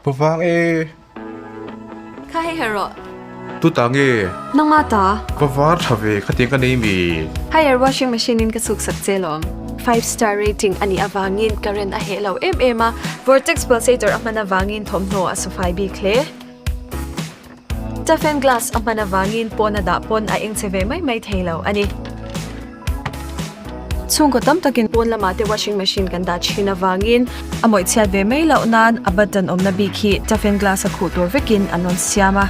Pa vang e. Kha hei her rawh. Tu ta nge? Nangma ta. Va var tha ve khatiang ka nei mi. Haier washing machine in ka chhuk sak che lawm. Five star rating a nih avangin current a heh lo em em a, vortex pulsator a hman avangin thawmhnaw a sufai bik hle. Toughen glass a hman avangin pawn a dah pawn a eng che ve mai mai thei lo a ni. Chhungkaw tam takin pawn lamah te washing machine kan dah thin avangin a mawih chhiat ve mai loh nan a button awmna bik hi toughen glass a khuh tur vekin an rawn siam a.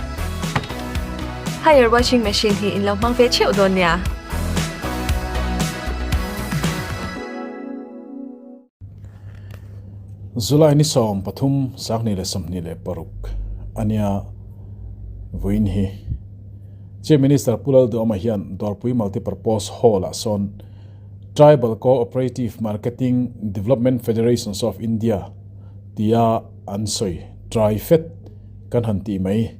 Haier washing machine hi in lo hmang ve theuh dawn nia. July ni 13 2026 ania vawiin hi Chief Minister Pu Lalduhama hian Dawrpui Multipurpose Hall ah sawn Tribal Co-operative Marketing Development Federations of India tia an sawi TRIFED kan han tih mai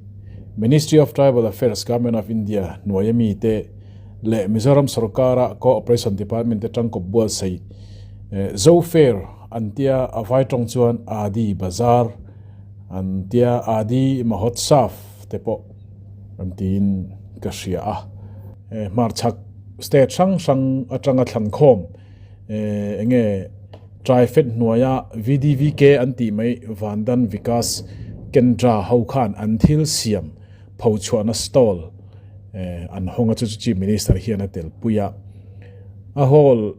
Ministry of Tribal Affairs Government of India hnuaia mite leh Mizoram sorkara Co-operation Department te tangkawp buatsaih Zo Fair an tia a vai tawng chuan Adi Bazar an tia Adi Mahotsav te pawh an tiin ka hria a. Hmarchhak state hrang hrang atanga thlankhawm enge Trifed hnuaia VDVK an tih mai Vandan Vikas Kendra ho khan an thil siam phochhuahna stall an hawng a chu chu Chief Minister hian a telpui a. A hall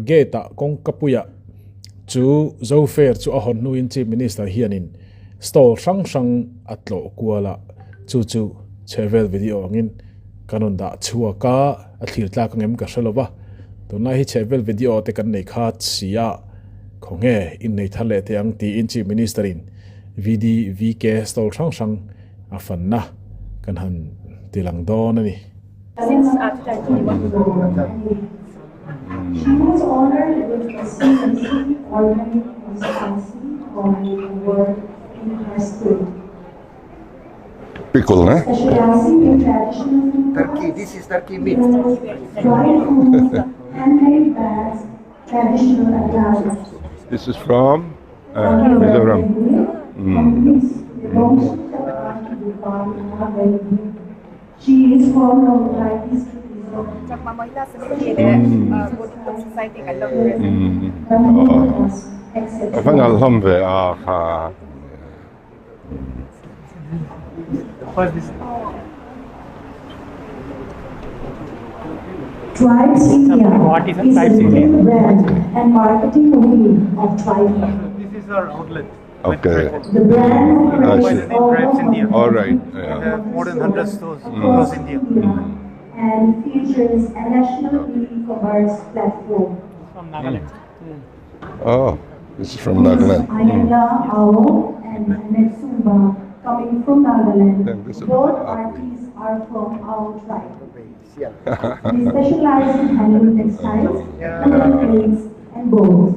gate ah kawngkapuiah chu Zo Fair chu a hawn hnuin Chief Minister hianin stall hrang hrang a tlawh kual a, chu chu chhehvel video angin kan rawn dah chhuak a, a thlir tlak angem ka hre lo va, tunlai hi chhehvel video te kan nei khat si a, khawnge innei thar leh teh ang tiin Chief Minister in VDVK stall hrang hrang a fanna kan han tilang dawn a ni. She was honored with the CMC Organic Wisconsin Award in her school. Pickle, eh? Specializing in traditional food Turkey, this is Turkey meat. Dry foods, handmade bags, traditional attires. This is from uh, Mizoram. Mm. She is from Lawngtlai District, Mizoram. Chakma Mahila Samiti leh Bodhipun Society kan lo represent. A va nalh hlawm ve a kha. Tribes India is a leading brand and marketing wing of Tribal. This is our outlet. Okay. The brand I operates see. over Tribes India. All right. We Yeah. have more than 100 stores across India. and features a national e-commerce platform. From Nagaland. Oh, this is from Nagaland. Ayala Ao and Netsumba coming from Then Nagaland. this is Both ugly. artists are from our tribe. They specialize in handloom textiles, wooden plates, and bowls.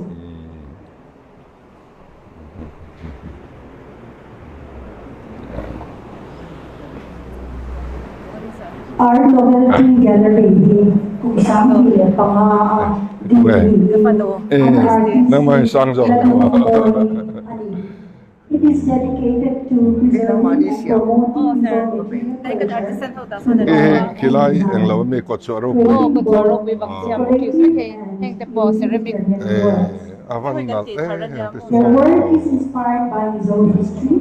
Art Novelty Gallery hi kum 2005 a din a ni. Eh, An artist nangmah hi sang zawk. Lalmuanmawii a ni. It is dedicated to preserving and promoting Mizo material culture through the Eh, art khilai and eng lo design, mi kawt chu a ropui. creating both ropui decorative and heng te pawh ceramic humanitarian Eh, works. a van nalh eh, te chu. Their work is inspired by Mizo history,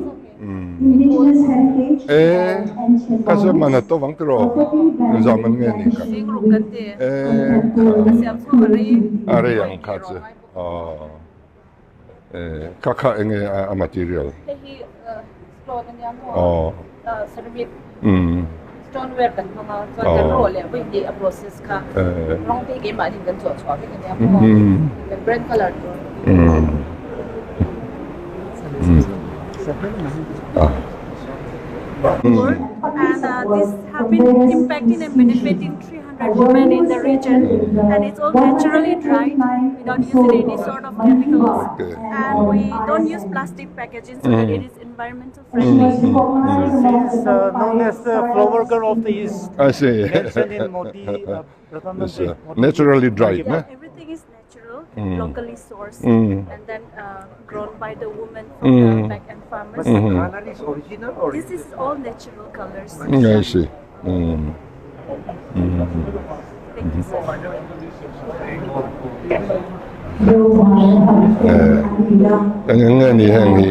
indigenous heritage, Eh, and ancient ka chu man a knowledge, to vang tiraw. perfectly Zam blending an nge ni ka. tradition with Eh, contemporary creativity. a rei ang kha chu. Oh. Eh, kha kha enge a material. Hei hi stone ania maw? Oh. Ceramic Mm. stoneware kan hmang a, chuan kan rawh leh vawi hnih a process kha rawng te hi keimahni kan chawh chhuah vek ania maw? Kan brand colour tur. Mm. Ah. And this have been impacting and benefiting 300 women in the region, and it's all naturally dried without using any sort of chemicals. Okay. And we don't use plastic packaging so that it is environmental friendly. She is known as the flower girl of the East. I see. Mentioned in Modi, Pradhan It's Mantri. naturally dried, ne? Everything is natural. locally sourced and then grown by the women from the back end farmers. But the color is original or This is all natural colors. I see. Thank you, sir. Eng eng nge ni heng hi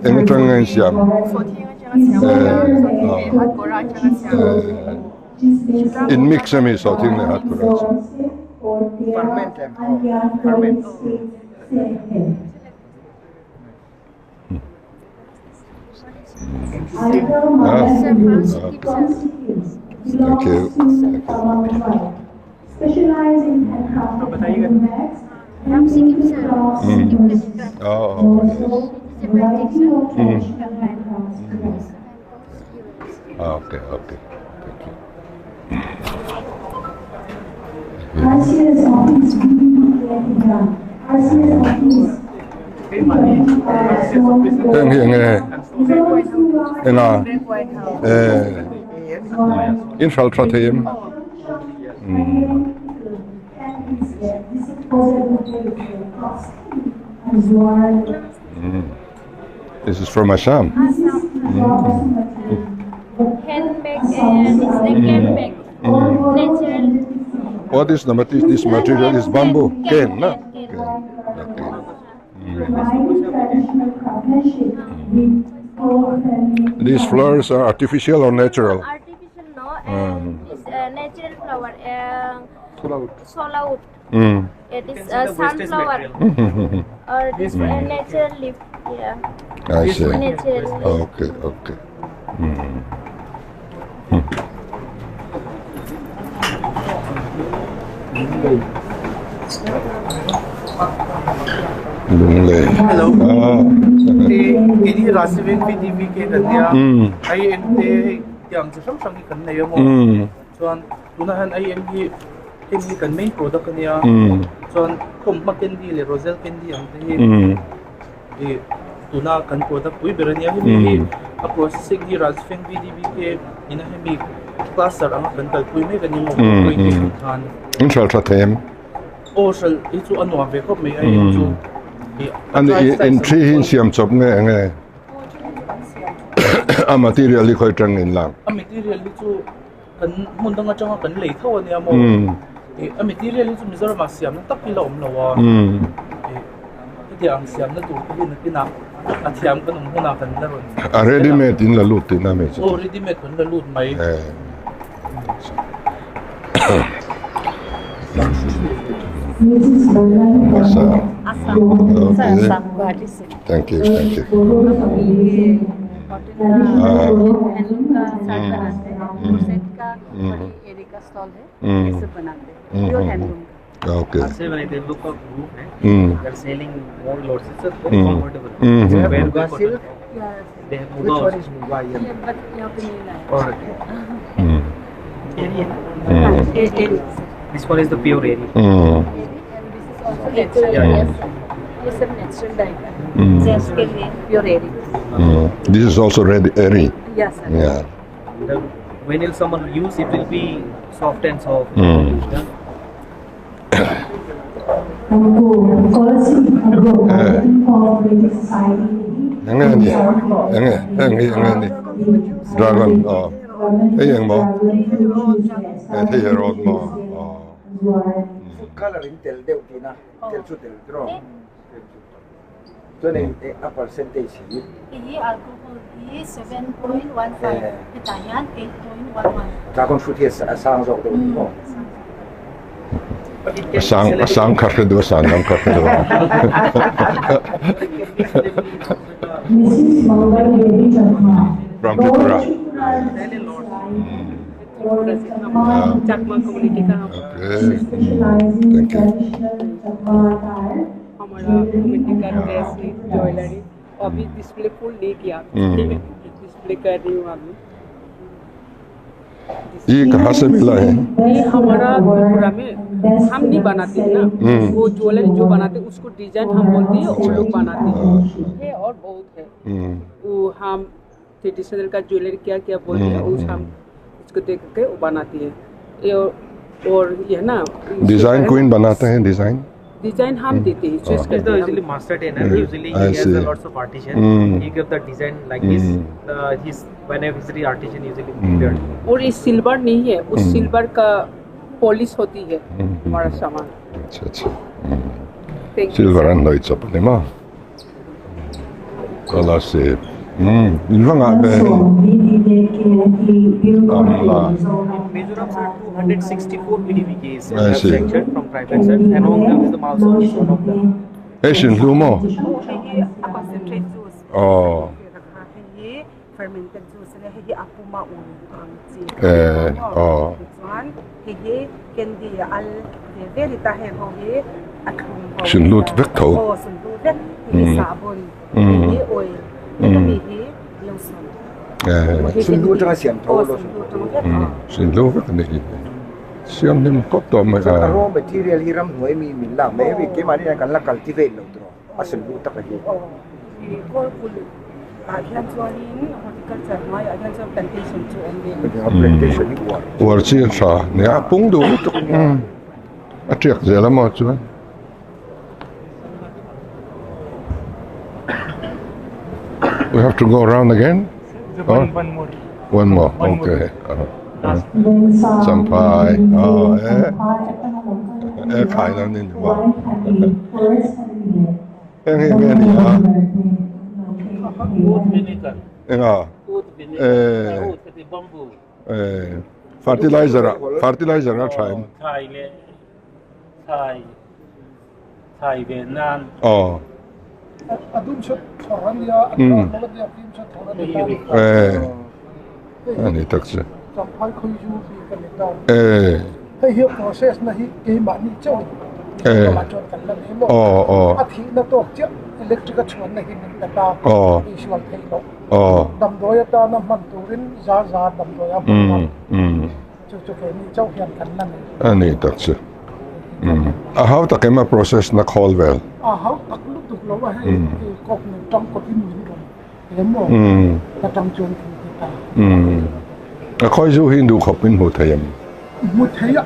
eng atang nge siam in mix ami sawhthing leh hat kawr a siam. Ferment ferment. Thank you. Specialize in handcrafted bags and crafts. Oh, Variety of traditional handcrafts. Okay, okay. Thank you. RCS office RCS office. Heng hi enge enga in hral tha thei em? This is from Assam. Handmade and it's the handmade. Natural. What is the material? This material is bamboo. Cane, na? Cane. Okay. These flowers are artificial or natural? Artificial, no. And it's a natural flower. Solawood. It is a sunflower. Or this natural leaf. Yeah. I see. Natural leaf. Okay, okay. Lunglei. Hello. Kini Rasivin VDV ke kan nia. IM te tiang chi hrang hrang hi kan nei a maw. Chuan tunah hian IM hi heng hi kan main product a nia. Chuan khawmhma candy leh roselle candy ang te hi ih tuna kan product pui ber a nia. Hemi hi a processing hi Rasivin VDV ke ina hemi cluster anga kan kalpui mek a ni maw cooperative khan. In hral tha thei em? Aw hral hi chu a nuam ve khawp mai a in chu. Ani in thi hi in siam chawp nge enge? A material hi khawi tang in lang? A material hi chu kan hmun dang atanga kan lei tho a nia maw? A material hi chu Mizoram ah siamna tak hi la awm lo a. Hetiang ang siamna tur te hi nakinah a thiam kan awm hunah kan la rawn. A ready made in la lut tihna mai chu. Aw ready made kan la lut mai. Thank you, thank you. Okay. They are selling more lots. It's a very comfortable. Muga silk. They have muga. Which one is muga? This one is the pure eri. And this is also natural. Yes. This is natural dye. Pure eri. This is also red eri. Yes, sir. Yeah. When will someone use it will be soft and soft. Enge ni, enge, enge, enge ni. Dragon, oh. Hei eng maw? Hei hi road maw? Oh. Color in tel deuh tihna, tel chu tel draw. Chuan eng a percentage hi? Hi alcohol hi 7.15 hetah hian 8.11. Dragon fruit hi a sang zawk deuh ni maw? A sang a sang kha hre duh a san lam kha hre duh a. From Tripura. Chakma community का Okay. Thank you. हमारा community का dress jewellery अभी display full नहीं किया, display कर रही हूँ अभी। ये कहाँ से मिला है? ये हमारा त्रिपुरा में हम नहीं बनाते हैं ना, वो ज्वेलरी जो बनाते हैं उसको डिजाइन हम बोलते हैं, वो लोग बनाते हैं है और बहुत है। वो हम ट्रेडिशनल का ज्वेलरी क्या क्या बोलते हैं उस हम उसको देख के वो बनाती है ये और ये है ना डिजाइन क्वीन बनाते हैं डिजाइन? Design हम देते हैं चूज He's करते the हैं usually हम। master trainer. Mm. Usually I he has see. a lots of artisan. Mm. He give the design like this. Mm. His whenever his artisan usually prepared. और ये silver नहीं है, उस सिल्वर का पॉलिश होती है हमारा सामान। अच्छा अच्छा। Thank you. Silver an hnawih chawp a ni maw? Scholarship umm in va ngah ve hei. Amla. Mizoram sir 264 PDVKs I have see. sanctioned from private sir and among them is the Malsawm is one of them. Hei sin hlu maw? Aw. Eh aw. Sin lut vek tho. Umm. Umm. Umm. Eh. Sin lu atanga siam tho lo. Umm. Sin lu vek a ni hi. Siam hnim kawp tawh mai a. A raw material hi ramhnuai mi min lak mai a keimahni hian kan la cultivate lo tur a sin lu tak a hi. Uar chi a tha nia a pung duh lutuk a tiak zel a maw chuan. We have to go round again? Or? One more, okay. Champhai, oh eh, eh khai lo ni maw. Eng hi nge ni a? Eng a? Eh, eh, fertilizer a, fertilizer a tha em? Aw. Eh, a ni tak chu. Eh. Eh. Aw aw. Aw. Aw. Um um. A ni tak chu. Umm a hau tak em a process na khawl vel. A hau tak lutuk lo a hei kawk nen tang kawp in min rawn em aw ka tang chuan thil ti ta. Umm a khawi zu hi duh khawp in hmu thei em? Hmu thei a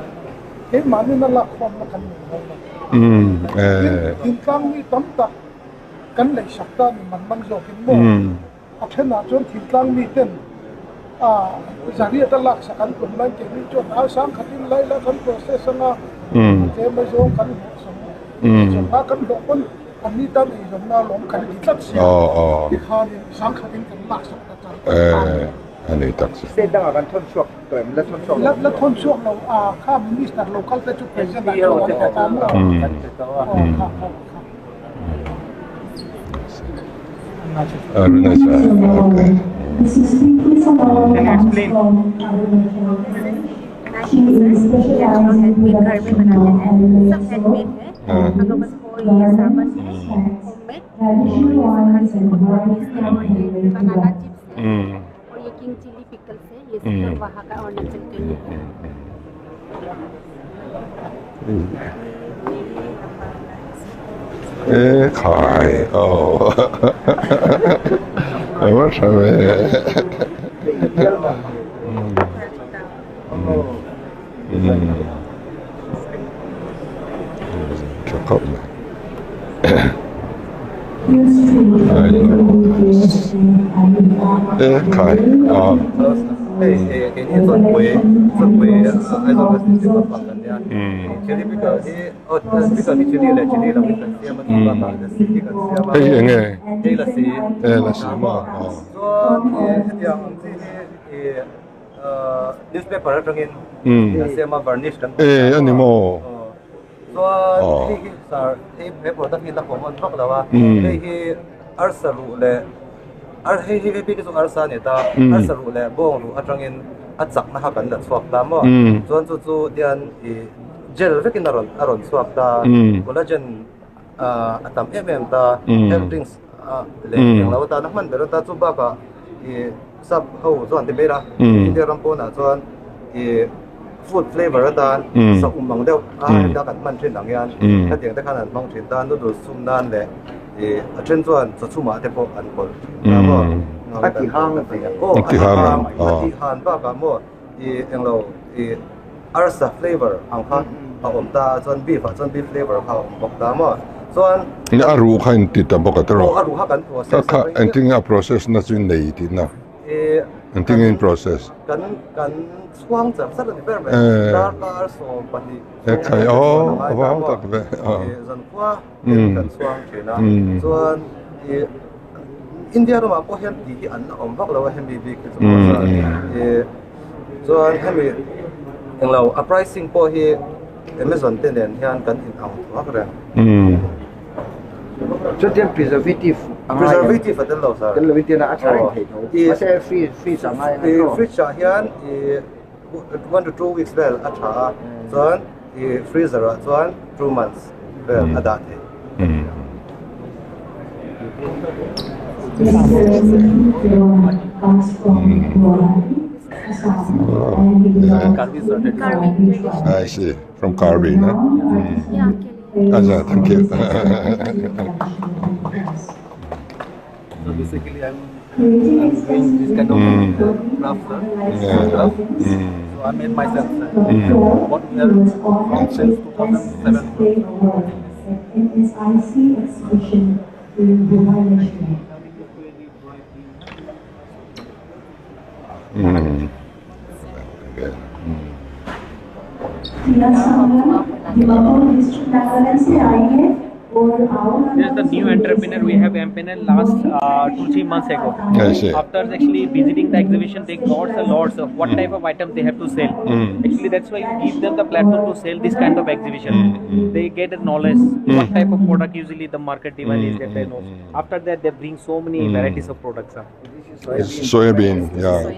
keimahni na lak khawm na kan nei lo lo. Umm eh. Thingtlang mi tam tak kan neihsak ta ni man man zawk in maw. A thenah chuan thingtlang miten a zariat a laksak an tum lai tih hi chuan a sang khatin lai la kan process anga a tlem mai zawng kan hlawh sam eizawnna kan hlawh pawn an ni tan eizawnna lawm kan ti tlat sia tikhanin sang khatin kan laksak ta char a ni. State dangah kan thawn chhuak tawh em? La thawn chhuak lo. La thawn chhuak lo a kha minister local te chu president ah chuan an pe ta maw? Aw kha kha kha. Can you explain? E khai aw a va tha ve tha khawp mai e khai aw. Hei keini chuan pui chuan pui Aizawl West District a pak kan nia chilli pickle hi aw pickle hi chilli leh chilli lo in kan siam a chu bakah lassi hi kan siam a hei enge hei lassi e lassi maw aw chuan hetiang ang chi hi ih newspaper atangin kan siam a varnish kan e ani maw chuan hei hi sir hei he product hi la common vak lo a hei hi arsa ruh leh ar hei hi hei chu arsa a ni ta arsa ruh leh bawng ruh atangin a chakna kha kan la chhuak ta maw chuan chu chu hian ih gel vekin a rawn a rawn chhuak ta collagen a tam em em ta health drinks leh englo atana hman ber ata chu bakah ih sap ho chuan ti mai la India ram pawnah chuan ih food flavor atan sa um ang deuh a heta kan hman thin ang hian hetiang te khan an hmang thin ta noodles sum nan leh ih a then chuan chaw chhumah te pawh an pawlh thin ta maw A ti hang a ti aw a ti hang a ti han bakah maw ih englo ih arsa flavor ang kha. a awm ta a chuan beef ah chuan beef flavor kha a awm bawk ta maw chuan A ruh kha in ti ta bawk a tiraw? Aw a ruh kha kan process a engtin nge a process na chu nei tihna? Engtin nge in process? Kan kan chhuang char char a ni ber mai darkar 12 Ekhai aw a va hau tak ve zankhua ten kan chhuang thin a chuan i India ramah pawh hian tih hi an la awm vak lo a hemi bik hi chu chuan hemi englo a pricing pawh hi Amazon te nen hian kan in ang thuak reng. Chuan preservative preservative a tel lo sir. Tel lovin tiana a tha reng thei tho. Mahse fridge ah ngai a tho. Fridge ah hian i 1 to 2 weeks vel a tha a chuan i freezer ah chuan 2 months vel a dah thei. I see from Karbi no? Acha thank you. So basically I'm, I'm doing this kind of craft sir. Craft. So I made myself sir. What we are from since 2007. NSIC exhibition in Bhubaneswar. Tina Sangha, Dimapur district Nagaland से आई है Yes, the new entrepreneur we have empaneled last 2-3 months ago. I see. After actually visiting the exhibition, they got a lot of what type of items they have to sell. Actually, that's why you give them the platform to sell this kind of exhibition. They get a knowledge what type of product usually the market demand is that they know. After that, they bring so many varieties of products. Sir. It's soybean, yeah.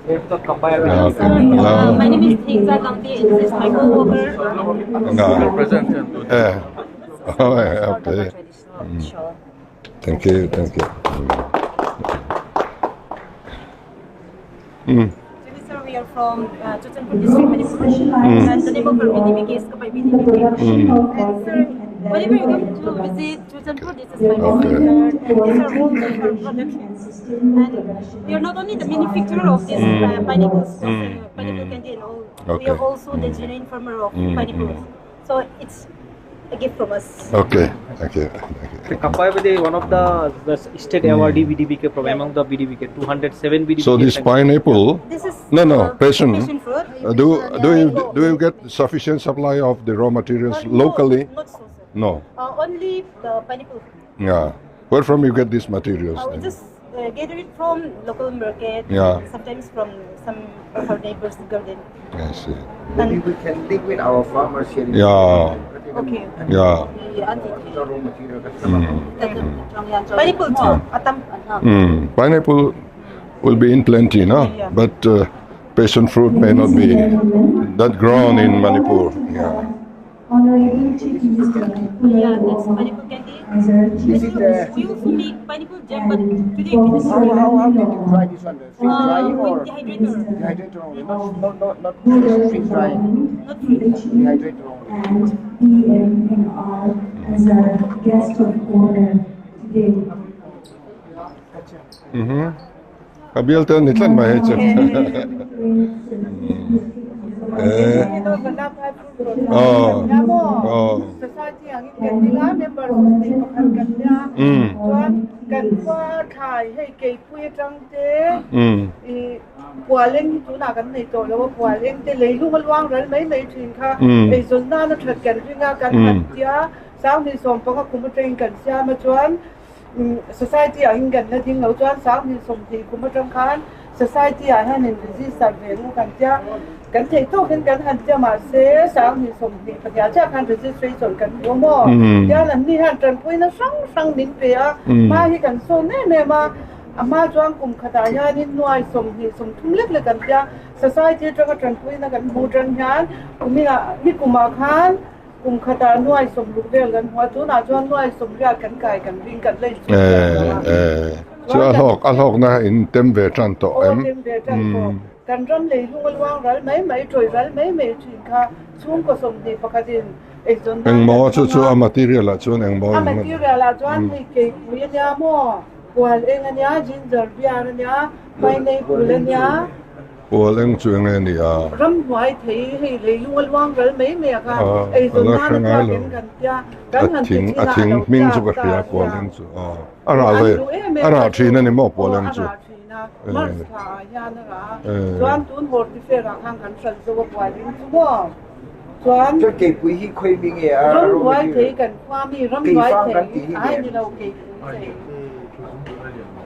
Okay. Hello. My name is Thekza Kamti and this is my co-worker. No. Yeah. Oh, yeah, okay. Thank you, thank you. Sir, we are from Churachandpur district, Manipur. And the name of our VDBK is Kapai VDBK. And sir, whenever you come to visit Churachandpur, this is my business. These are all the products. And we are not only the manufacturer of this pineapples, pineapple candy and all. We are also the genuine farmer of pineapples. So it's a gift from us. Okay, thank you. Thank you. Kapai one of the state awardee VDBK program among the VDBK 207 VDBK. So this pineapple, this is no passion. Passion fruit. Do you get sufficient supply of the raw materials locally? Not so, sir. No. Only the pineapple. Yeah. Where from you get these materials? We just gather it from local market. Yeah. Sometimes from some of our neighbors' garden. I see. Maybe we can link with our farmers here. Yeah. Okay. Yeah. Pineapple too. Pineapple will be in plenty, no? Yeah. But passion fruit may not be that grown in Manipur. Yeah. Honorable Chief Minister, yeah, that's pineapple candy. Is it, we also make pineapple jam, but today we just how did you dry this one? Freeze drying with or dehydrator. Dehydrator only, not freeze drying. Not freeze. Dehydrator only. And DMNR as our guest of honor today. Abiel te nitlan mai he. Oh. Oh. Society ang kan dinga member ni pakhat kan nia chuan kan khua thai hei kei pui tang te i pualeng hi chu na kan nei to lo pualeng te leilung luang ral mai mai thin kha ei zon na na that kan ringa kan han tia sang ni som panga kum teng kan sia ma chuan society ang kan na ding lo chuan sang ni som ti kum tang khan society a han in register ve lu kan tia kan thei to kan kan han tia ma se sang ni som ni patia cha kan registration kan bo mo tia lan ni han tran pui na sang sang nin pe a ma hi kan so ne ne ma ama chuang kum khata ya ni nuai som ni som thum lek le kan tia society tang tran pui na kan mu tran hian kumina ni kuma khan kum khata nuai som lu vel kan hwa tu na chuan nuai som ria kan kai kan ring kan lei chu a hlok na in tem ve tran to em tem ve tran to kan ram lei lung luang ral mai mai troi ral mai mai thin kha chung ko som ni pakhatin ei zon eng mo chu chu a material a chuan eng mo a material a chuan ni ke pui ania mo pual eng ania ginger beer ania pineapple ania Pual eng chu enge ni a? Ramhnuai thei hei leilung a luang ral mai mai a kha eizawn nana tlak in kan tia kan han ti thin a a lo tlak ta sia. A rah ve a rah thin a ni maw pual eng chu? A rah thin a March thla ah hian a rah a chuan tun hortifair ah khan kan hralh zo a pual eng chu maw chuan Chuan keipui hi khawi mi nge a Ramhnuai thei kan khua mi ramhnuai thei ai ni lo keipui thei.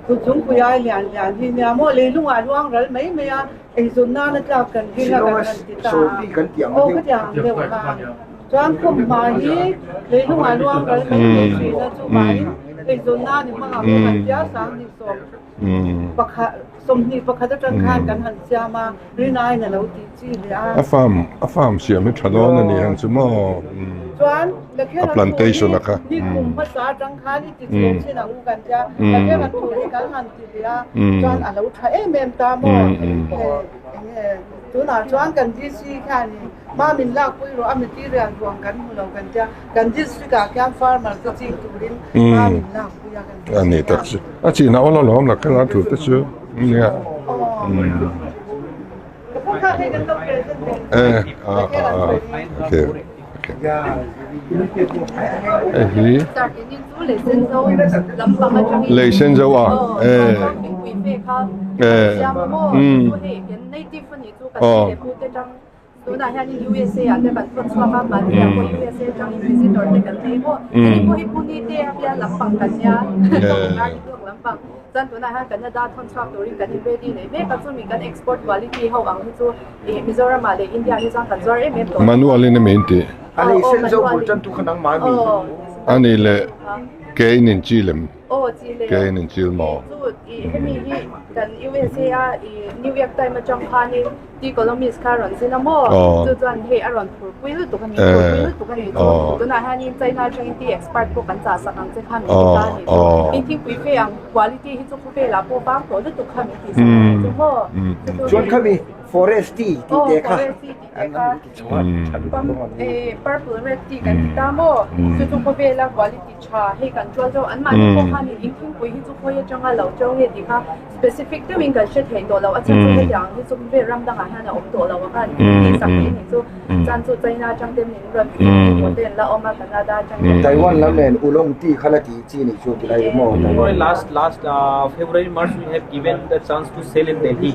Kut zungpui ai lian lian hi nia maw leilungah luang ral mai mai a, eizawn nana tlak kan ring a kan han ti ta a, aw ka tiang ang deuh kha. Chuan khawmhma hi leilungah luang ral mai mai thin a, chuvangin eizawn nan i hmang ang u kan tia sanghnih sawm pakhat 21 atang khan kan han siam a, rinaiin a lo tih chi leh a. A farm a farm siam hi tha dawn a ni ang chu maw Chuan a plantation a kha. Ni kum hmasa atang khan i ti chhe chin ang u kan tia, Lakher an thu hi kan han ti leh a, chuan a lo tha em em ta maw enge tunah chuan kan DC khianin ma min lakpui rawh a material ruang kan hmu lo kan tia, kan district ah khian farmer te ching turin ma min lakpui a kan DC A ni tak chu a chin a awl alawm Lakher an thu te chu nia. Eh a a a okay okay hei hi lei sen zo a eh eh um aw. Tunah hianin USA ah te kan phawt chhuak a, mahni ah pawh USA atangin visitor te kan nei maw? Hemi pawh hi Pune te a bial lampang kan nia, Tawngtar hi blog lampang. Chuan tunah hian Canada thawn chhuak turin kan in ready leh mek a, chumi kan export quality ho ang hi chu ih Mizoram ah leh India ah hi chuan kan zuar em em tawh. Manual in emi in tih? A lei sen zo bul tan tu kha nangmah ami? Ani leh ke in in chil em? Aw chil e. Ke in in chil maw? Chu ih hemi hi kan USA a ih New York Times atang khanin Ti Colomis kha a rawn zin a maw? Chu chuan hei a rawn phurpui lutuk a ni, phurpui lutuk a ni chu. Tunah hianin China atangin tea expert pawh kan chah sak ang che kha min ti ta a ni chu. In thingpui fe ang quality hi chu khawvelah pawh vang tawh lutuk kha min tih sak a ni chu maw? Chu chu Chuan khami forest tea tih te kha. Aw forest tea tih te kha. Purple red tea kan ti ta maw? Chu chu khawvela quality tha hei kan tual deuh anmahni pawh khanin in thingpui hi chu khawi atanga lo teuh nge tih kha Specific deuhin kan hre thei tawh lo, a chhan chu hetiang ang hi chu vel ram dangah hian a awm tawh lo a khan tih sak mai ni chu. Chuan chu China atang te min rawn tih tur te an la awm a, Canada atang te. Taiwan lam nen Oolong tea kha la tih chi ni chu ti lai maw Taiwan. Last last February March we have given the chance to sell in Delhi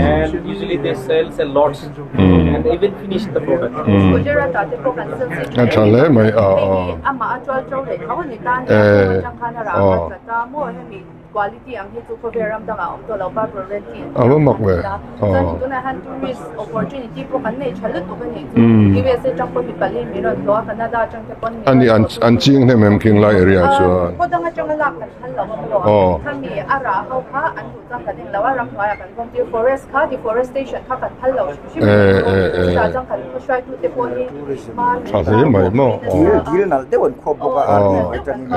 and usually they sells a lot and even finish the product. Gujarat ah te pawh kan sell si A tha hle mai a hei hi amah a tual to leh tho a ni ta nia atang khan a rah a tla ta maw hemi. Quality ang hi chu khawvel ram dangah a awm tawh lo, purple red tea an A va mak ve. Chuan tunah hian tourist opportunity pawh kan nei tha lutuk a nih chu. USA atang pawh mi pali min rawn hlawh a, Canada atang te pawn min Ani rawn hlawh. an ching hnem em khing lai area chuan. Khaw dang atanga lak kan phal lo a maw? Khami a rah ho kha an duh chuan kan englo a, ramhnuaiah kan vawm tir. Forest kha deforestation kha kan phal lo hrim hrim a nih chu. Chutah chuan kan khaw hruaitute pawh hi hma Tha hle mai maw? Dil dil nalh deuh an khuap bawk a, a ri atangin.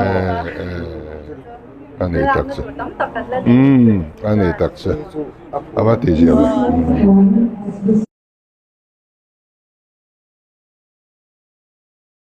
A ni tak che. Umm a ni tak che. A va ti ziah lo.